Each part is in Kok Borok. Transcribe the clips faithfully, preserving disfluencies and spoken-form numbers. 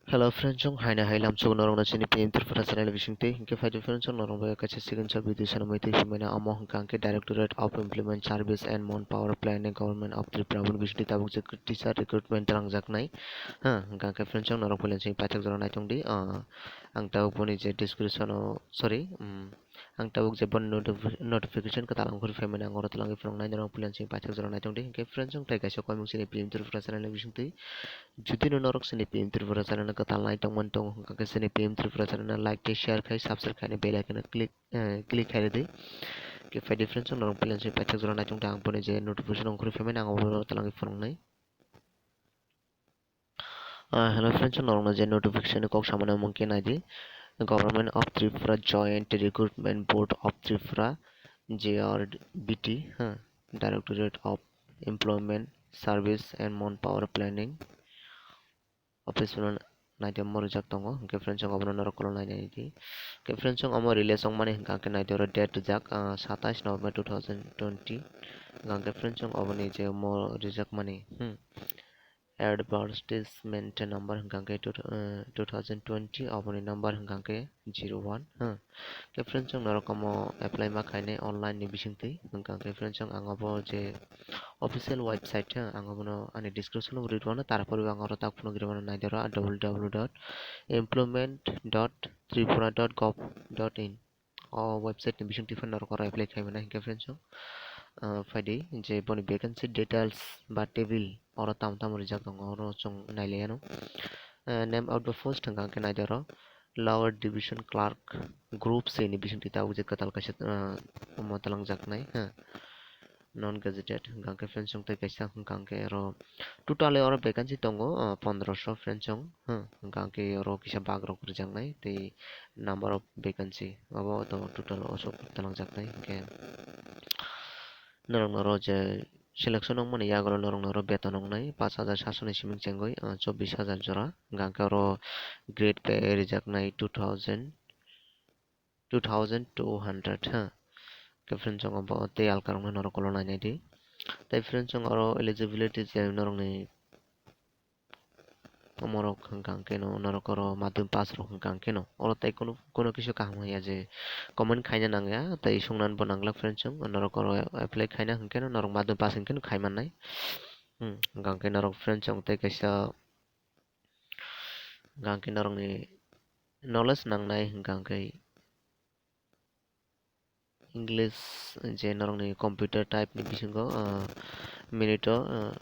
Hello friends, chwng haino hai lamsok norokno chini P M Tripura channel bisingtwi. Hinkhe phaidi friends, chwng norok bai kaisa signature video sanamai twi himmaina, omo hwnkha hwnkhe Directorate of Employment Service and Manpower Planning, Government of Tripura, boni bisingtwi tabuk je teacher recruitment twlangjaknai. Ha, hwnkha hwnkhe friends, chwng norok puila chini paithak jora naitongdi. Ah, ang tabuk boni je description o, sorry, um, ang tabuk je boni notifi-, notification kwtal ang khuri phaimani, ang oro twlangwi phunuknai norok puila chini paithak jora naitongdi. Hinkhe friends, chwng tei kaisa koimung chini P M Tripura channel bisingtwi. Judino norok chini P M Tripura channel no kwtal nai tongmani tongo, hwnkha khe chini P M Tripura channel no like tei share khai, subscribe khainai bell icon no click, eh, click khai rwdi. Khe phaidi friends, chwng norok puila chini paithak jora naitongdi, ang boni je notification ang khuri phaimani, ang oro twlangwi phunuknai. Ah, hello friends, norokno je notification ni kok samani omo khe naidi, Government of Tripura Joint Recruitment Board of Tripura, J R B T, ha, Directorate of Employment Service and Manpower Planning Office phano naidi omo rijak tongo. Hinkhe friends, chwng obono norok ulo nainai di. Hinkhe friends, chwng omo release wngmani hwnkha khe naidi oro date rijak, ah, satais November two thousand twenty. Hinkhe friends, chwng oboni je omo rijakmani, hmm, advertisement number hwnkha khe two, eh, two thousand twenty, oboni number hwnkha khe zero one, hmm. Khe friends, chwng norok omo apply ma khainai online ni bisingtwi, hwnkha khe friends, chwng ang obo je official website, ha, ang obono ani description o rwi rwmano, tarpore bo ang oro tak phunuk rwmano, naidi oro W W W dot employment dot tripura dot gov dot in. O website ni bisingtwi phano norok oro apply khai mano. Hinkhe friends, chwng, ah, phaidi je boni vacancy details ba table oro tamo tamo rijak tongo, oro chwng nailaiano. Ah, name of the post hwnkha khe naidi oro Lower Division Clerk, Group C ni bisingtwi tabuk je kwtal kaisa, ah, omo twlangjaknai, ha. Non gazetted hwnkha khe friends, chwng tei kaisa hwnkha khe oro totally oro vacancy tongo, ah, pondroso friends, chwng, ha, hwnkha khe oro kisa bak rok rijaknai tei number of vacancy obo to total osok twlangjaknai. Hinkhe norok noro je selection wngmani yagulo norok noro beton wngnai pash hajar satsho ni siming chengwi, ah, chobbish hajar jora. Hwnkha khe oro grade pay rijaknai two thousand, two thousand two hundred, ha. Khe friends, chwng obo tei alka rokno norok ulo nainai di. Tei friends, chwng oro eligibility je norokni omorok hwnkha khe no norok oro madhyamik pass rok hwnkha khe no oro tei kunu, kunu kisa kaham ya je comment khaina nangya tei sungnan bo nanglak friends, chwng norok oro apply khaina hwnkhe no norok madhyamik pass hwnkhe no khai mannai. Hmm, hwnkha khe norok friends, chwng tei kaisa hwnkha khe norokni knowledge nangnai hwnkha khe English je norokni computer type ni bisingo, ah, minute o, ah,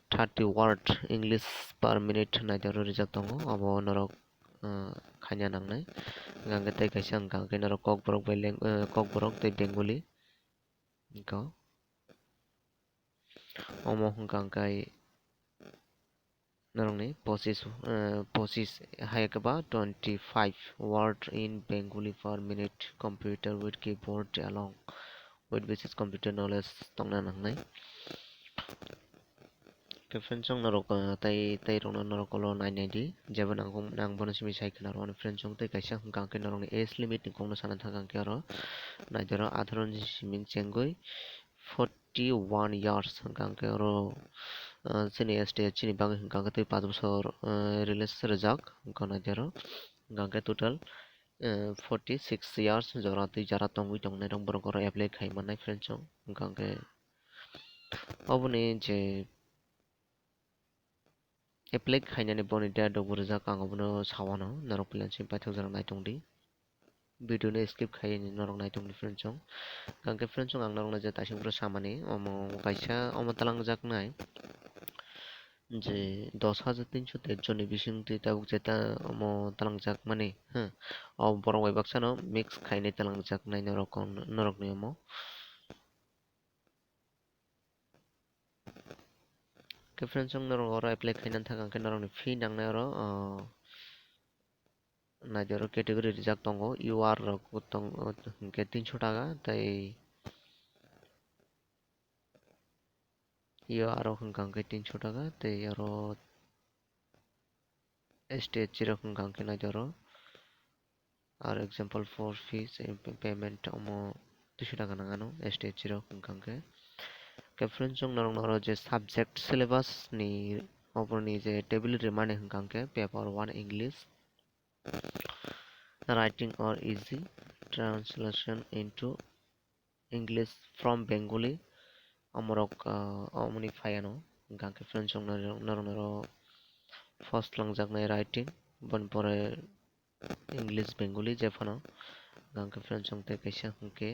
thirty word English per minute naidi oro rijak tongo, abo norok, ah, khaina nangnai. Hwnkha khe tei kaisa hwnkha khe norok Kokborok bai leng-, ah, Kokborok tei Bengali. Hwnkha omo hwnkha khe norokni pochis, eh, pochis hai khe ba twenty five word in Bengali per minute, computer with keyboard along with basic computer knowledge tongna nangnai. Khe friends, chwng norok, eh, tei, tei rokno norok ulo nainai di, jebo nang, nang bono simi sai khna rw ani friends, chwng tei kaisa hwnkha khe norokni age limit ni kokno sana thang khe oro naidi oro atharo ni siming chengwi forty one years hwnkha khe oro, ah, chini S T chini bagwi hwnkha khe tei paanch bosor, ah, release rijak hwnkha naidi oro hwnkha khe total, ah, forty six years jora twi jara tongwi tongnai rok borok oro apply khai mannai friends, chwng hwnkha khe oboni je apply khainani boni date rok bo rijak, ang obono sawano norok puila chini paithak jora naitongdi. Video no skip khaiwi norok naitongdi friends, chwng. Hwnkha khe friends, chwng ang norokno je taising phuru samani, omo kaisa omo twlangjaknai je dos hajar tinsho tei jonni bisingtwi tabuk je ta omo twlangjakmani, hmm, o borok bai baksano mix khainai twlangjaknai norok, norokni omo. Khe friends, chwng norok oro apply khaina thang khe norokni fee nangnai oro, ah, naidi oro category rijak tongo, U R rok tong-, hwnkhe tinsho taka tei U R rok hwnkha hwnkhe tinsho taka tei oro S T S C rok hwnkha hwnkhe naidi oro. Aro example for fees, eh, payment omo duiso taka nang ano S T S C rok hwnkha hwnkhe. Khe friends, chwng norok noro je subject syllabus ni Oborni je table rimani hwnkha hwnkhe paper one English, writing or easy translation into English from Bengali, omorok, ah, omoni phaiano, hwnkha hwnkhe friends, chwng norok, norok, norok post langjaknai writing, boni pore English, Bengali je phano, hwnkha hwnkhe friends, chwng tei kaisa hwnkhe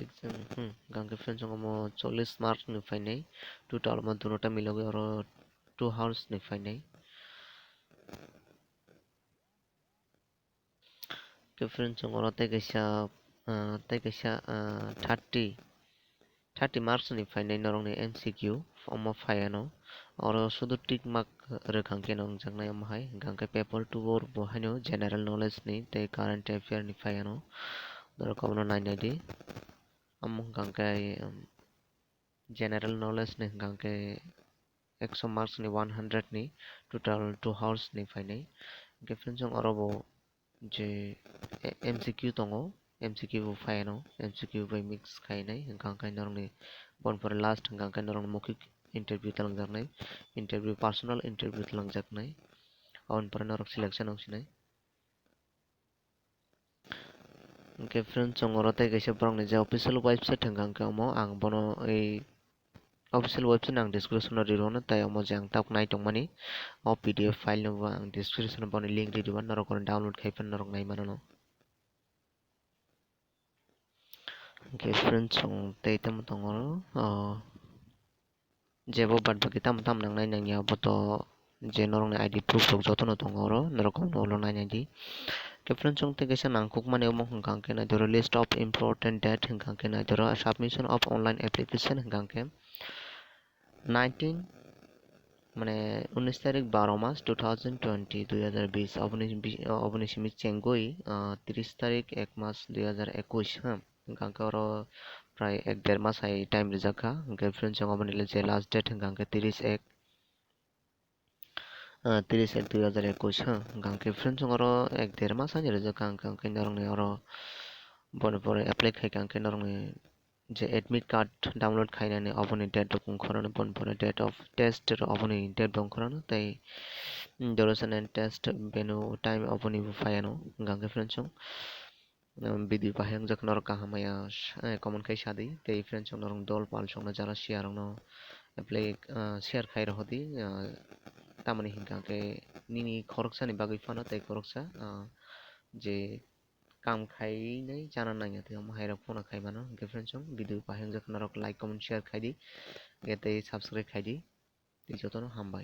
exam, hmm, hwnkha hwnkhe friends, chwng omo chollish mark ni phainai, total omo dunota milogwi oro two hours ni phainai. Khe friends, chwng oro tei kaisa, ah, tei kaisa, ah, thirty, thirty marks ni phainai norokni M C Q omo phaiano. Oro sudu tick mark rwkha hwnkhe no wngjaknai omo hai, hwnkha hwnkhe paper two o bo haino general knowledge ni tei current affair ni phaiano. Norok obono nai nai di. Omo hwnkha hwnkhe, um, general knowledge ni hwnkha hwnkhe ekso marks ni one hundred ni total two hours ni phainai. Hwnkhe friends, chwng oro bo je, e, M C Q tongo, M C Q bo phaiano, M C Q bai mix khainai, hwnkha hwnkhe norokni boni pore last hwnkha hwnkhe norokni moukhik interview talangjaknai, interview, personal interview talangjaknai, aboni pore norok selection wngsinai. Hwnkhe friends, chwng oro tei kaisa borokni je official website hwnkha hwnkhe omo, ang bono ei official website no ang description o rirwno, tei omo je ang tabuk nai tongmani o P D F file no bo ang description o boni link ri rwma, norok oro download khai phano norok nai mano. Hwnkhe friends, chwng tei tamo tongo oro, o, jebo baad baki tamo tamo nangnai nangya, abo to je norokni I D proof rok jotono tongo oro, norok omo ulo nai nai di. Hwnkhe friends, chwng tei kaisa nangkukmani omo hwnkha hwnkhe naitoro list of important date hwnkha hwnkhe naitoro submission of online application hwnkha hwnkhe nineteen, mane, unis tarik baro mas two thousand twenty, dui hazar bis, oboni bi-, oboni simi chengwi, ah, tris tarik ek mas dui hazar ekush, ha. Hwnkha hwnkhe oro prai ek der mas hai time rijak kha. Hwnkhe friends, chwng oboni le je last date hwnkha hwnkhe tris ek, ah, tris ek dui hazar ekush, ha. Hwnkha hwnkhe friends, chwng oro ek der mas hai rijak kha, hwnkha hwnkhe norokni oro boni pore apply khai kha, hwnkhe norokni je admit card download khainani oboni date rok ongkhorano, boni pore date of test rok oboni date bo ongkhorano, tei duration and test venue time oboni bo phaiano, hwnkha hwnkhe friends, chwng, um, video bahai wngjak norok kaham maya, eh, comment khai sadi, tei friends, chwng norok dol pal chwngno jara share rokno apply, ah, share khai rohordi, ah, tamoni hwnkha hwnkhe nini khoroksani bagwi phano tei khoroksa, ah, je kam khainai chana nangya tei omo hairok phano khai mano. Hwnkhe friends, chwng video bahai wngjak norok like, comment, share khai di, hwnkhe tei subscribe khai di, tei jotono hambai.